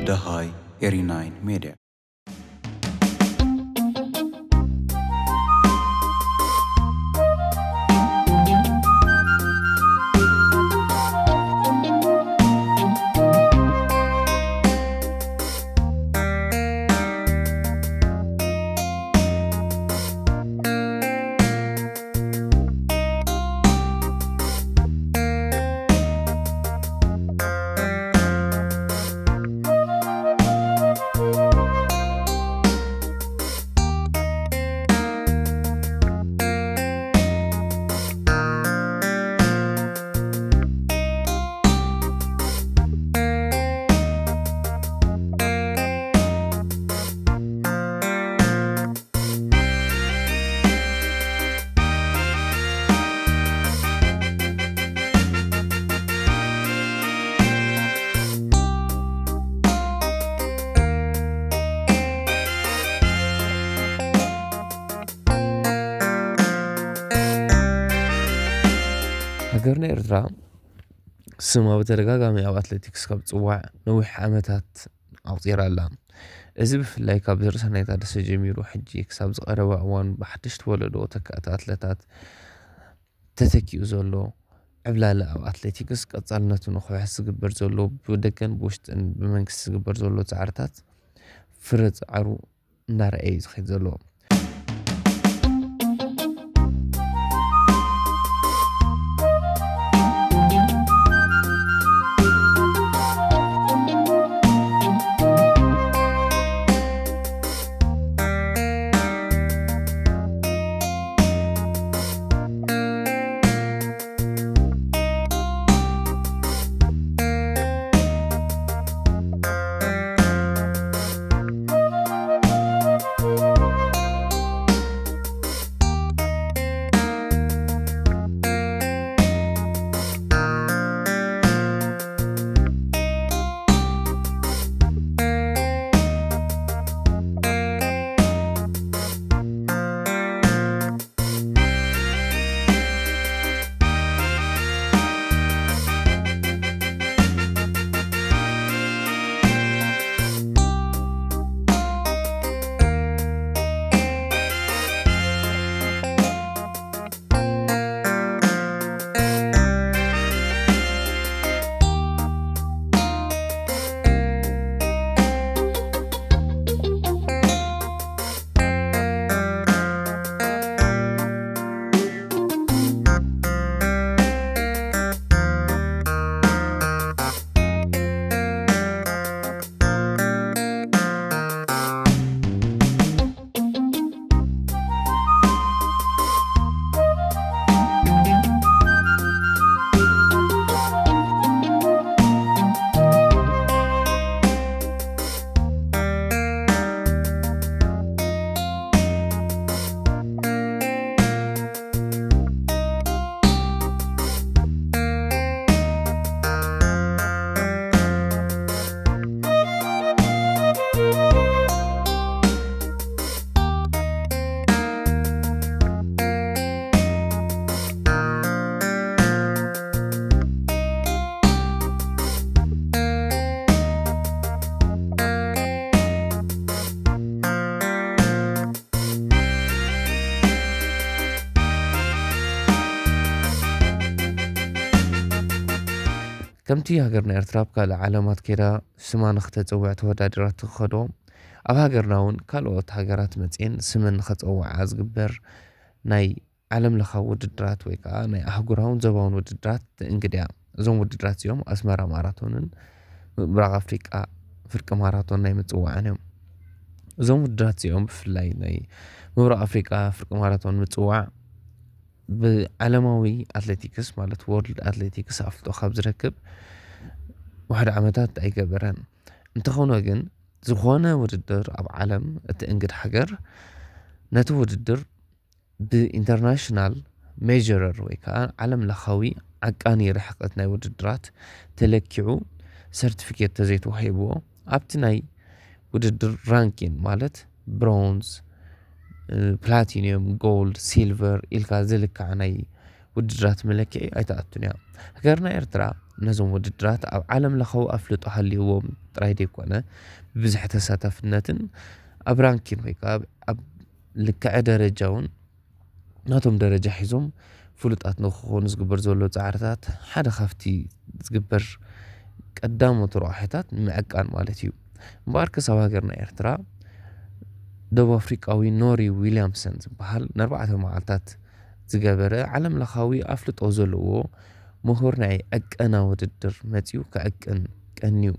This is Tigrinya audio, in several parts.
ደሃይ ኤሪ ናይን ሜድያ። ሃገርና ኤርትራ ስማ ብተደጋጋሚ ኣብ ኣትሌቲክስ ካብ ዝጽዋዕ ነዊሕ ዓመታት ኣቑጺራ ኣላ። እዚ ብፍላይ ካብ ርእሰ ናይታ ደሰ ጀሚሩ፣ ሕጂ ክሳብ ዝቐረበ እዋን ብሓደሽቲ ወለዶ ተካእቲ ኣትለታት ተተኪኡ ዘሎ ዕብላለ ኣብ ኣትሌቲክስ ቀጻልነቱ ንኽውሕስ ዝግበር ዘሎ፣ ብደገን ብውሽጥን ብመንግስቲ ዝግበር ዘሎ ጻዕርታት ፍረ ጻዕሩ እናረኣየ እዩ ዝኸይድ ዘሎ። ከምቲ ሃገርና ኤርትራ ኣብ ካልእ ዓለማት ከይዳ ስማ ንኽተጽውዕ ተወዳዲራ ትኸዶ፣ ኣብ ሃገርና እውን ካልኦት ሃገራት መጽኤን ስመን ንኸጸውዓ ዝግበር ናይ ዓለም ለኻዊ ውድድራት ወይ ከዓ ናይ ኣህጉራውን ዞባውን ውድድራት ትእንግድ እያ። እዞም ውድድራት እዚኦም ኣስመራ ማራቶንን ምብራቕ ኣፍሪቃ ፍርቂ ማራቶን ናይ ምጽዋዕን እዮም። እዞም ውድድራት እዚኦም ብፍላይ ናይ ምብራቕ ኣፍሪቃ ፍርቂ ማራቶን ምጽዋዕ ብዓለማዊ ኣትሌቲክስ ማለት ወርልድ ኣትሌቲክስ ኣፍልጦ ካብ ዝረክብ ውሕድ ዓመታት ኣይገበረን። እንተኾነ ግን ዝኾነ ውድድር ኣብ ዓለም እትእንግድ ሃገር ነቲ ውድድር ብኢንተርናሽናል ሜጀረር ወይ ከዓ ዓለም ለኻዊ ዓቃኒ ርሕቀት ናይ ውድድራት ተለኪዑ ሰርቲፊኬት ተዘይተዋሂብዎ ኣብቲ ናይ ውድድር ራንኪን ማለት ብሮንዝ፣ ፕላቲኒየም፣ ጎልድ፣ ሲልቨር ኢልካ ዝልካዕ ናይ ውድድራት መለክዒ ኣይትኣቱን እያ። ሃገርና ኤርትራ ነዞም ውድድራት ኣብ ዓለም ለኻዊ ኣፍልጦ ሃልይዎም ጥራይ ዘይኮነ፣ ብብዝሒ ተሳታፍነትን ኣብ ራንኪን ወይ ከዓ ኣብ ልክዐ ደረጃ እውን ናቶም ደረጃ ሒዞም ፍሉጣት ንክኾኑ ዝግበር ዘሎ ጻዕርታት ሓደ ካብቲ ዝግበር ቀዳሞት ረቋሒታት ምዕቃን ማለት እዩ። እምበኣር ክሳብ ሃገርና ኤርትራ ደቡብ ኣፍሪቃዊ ኖሪ ዊልያምሰን ዝበሃል ንኣርባዕተ መዓልታት ዝገበረ ዓለም ለኻዊ ኣፍልጦ ዘለዎ ምሁር ናይ ዕቀና ውድድር መጺኡ ክዕቅን ቀንዩ።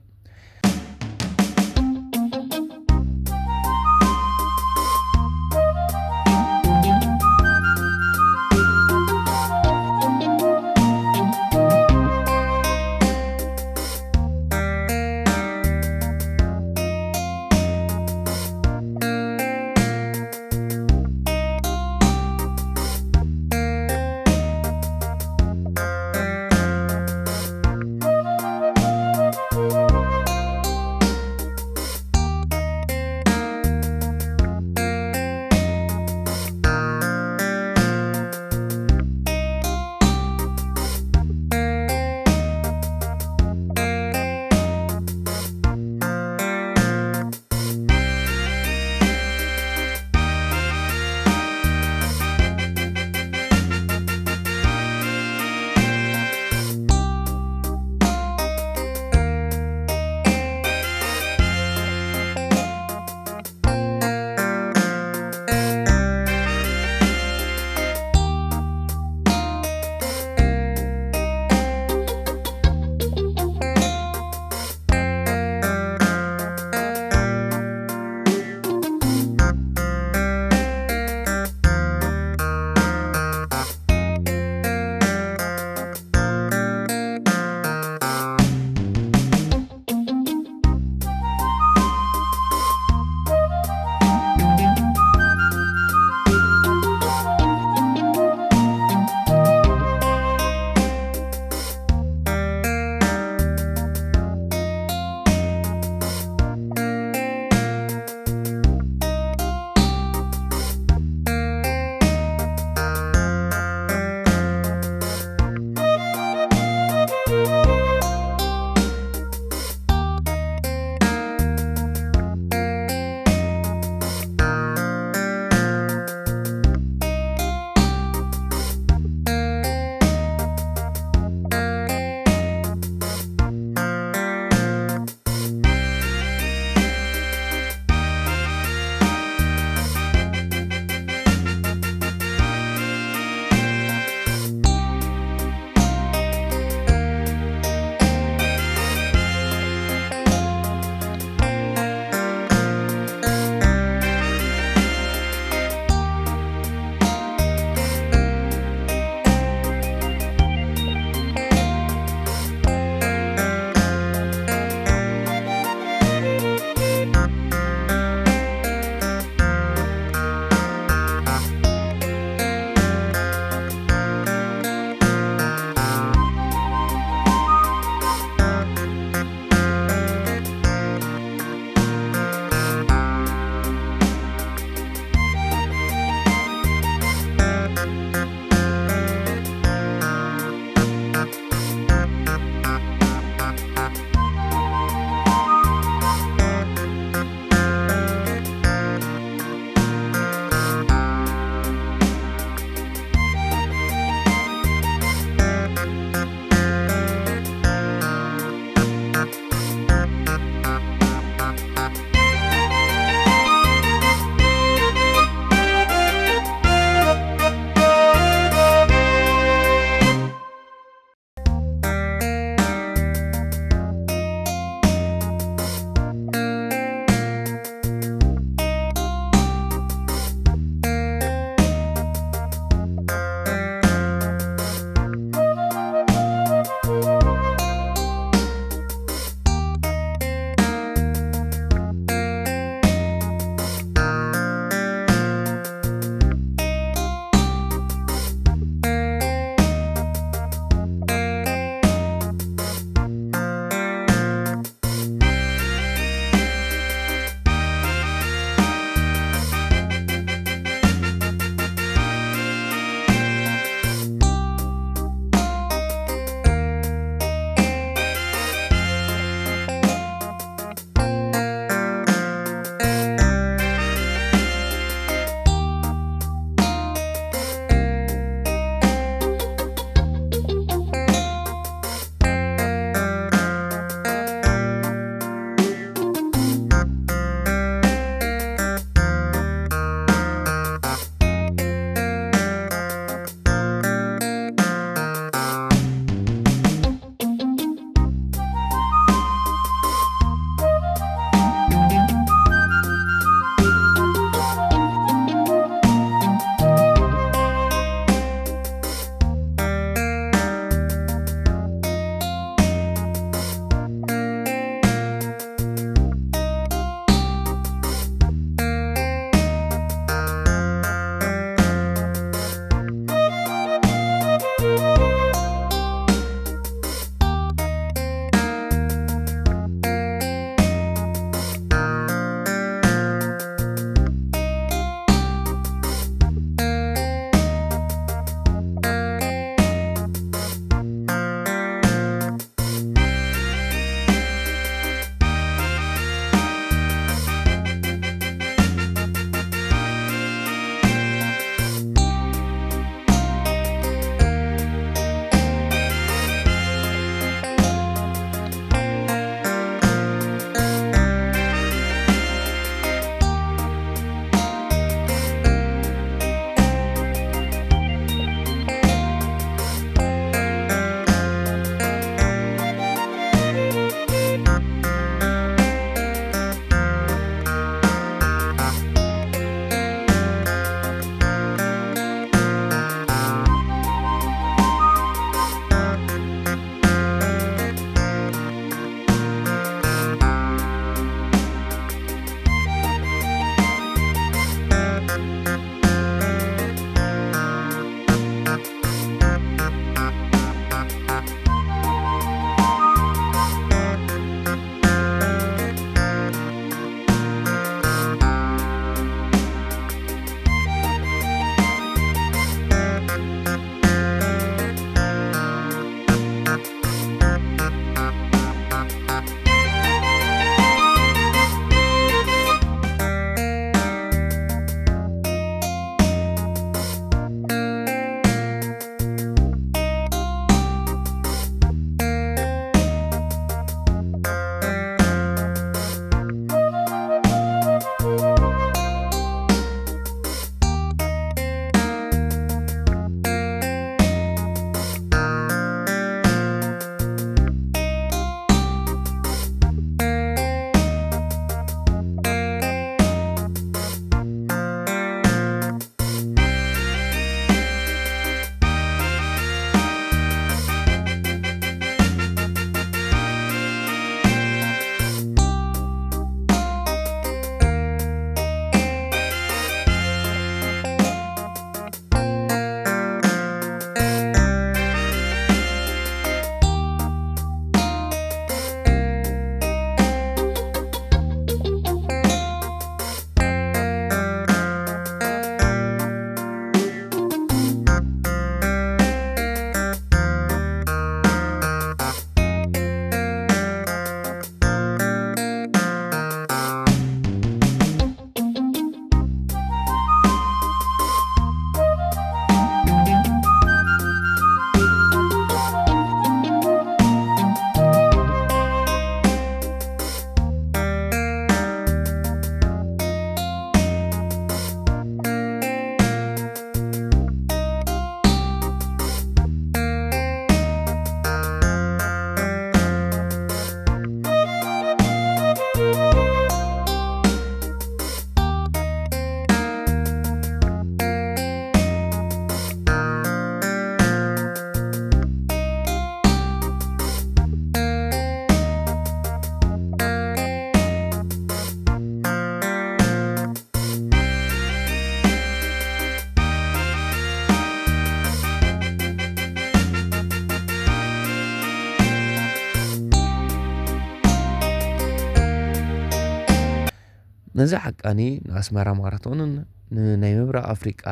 ነዚ ዓቃኒ ንኣስመራ ማራቶንን ንናይ ምብራቕ ኣፍሪቃ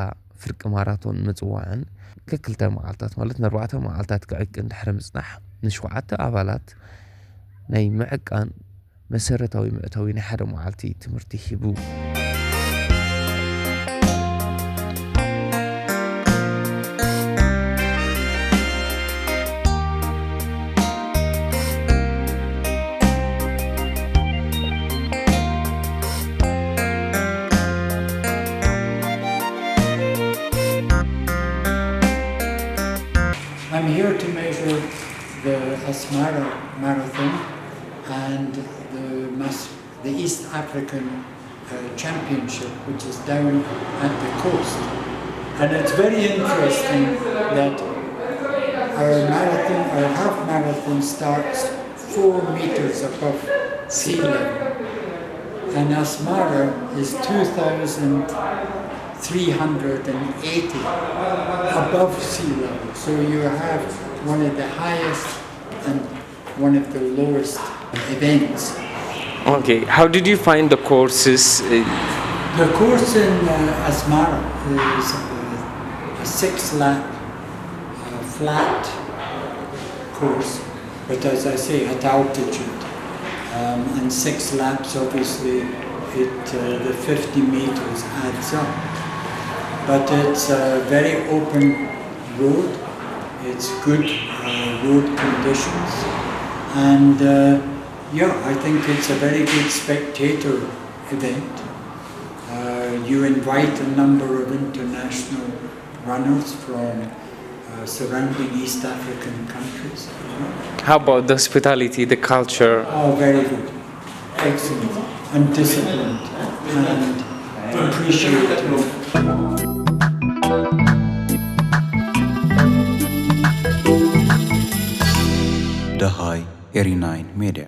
ፍርቂ ማራቶን ምጽዋዕን ከክልተ መዓልታት ማለት ንኣርባዕተ መዓልታት ክዕቅን ድሕሪ ምጽናሕ፣ ንሸውዓተ ኣባላት ናይ ምዕቃን መሰረታዊ መእተዊ ናይ ሓደ መዓልቲ ትምህርቲ ሂቡ። I'm here to measure the Asmara Marathon and the, Mas- the East African uh, Championship, which is down at the coast. And it's very interesting that our marathon, our half marathon starts four meters above sea level. And Asmara is two thousand three hundred and eighty above sea level. So you have one of the highest and one of the lowest events. Okay, how did you find the courses? Uh, The course in uh, Asmara is uh, a six lap uh, flat course, but as I say, at altitude. Um, and six laps, obviously, it uh, the fifty meters adds up. But it's a very open road, it's good uh, road conditions, and uh, yeah, I think it's a very good spectator event. Uh, you invite a number of international runners from uh, surrounding East African countries. You know? How about the hospitality, the culture? Oh, very good. Excellent. And disciplined. And appreciative. ደሃይ ኤሪ ናይን ሜድያ።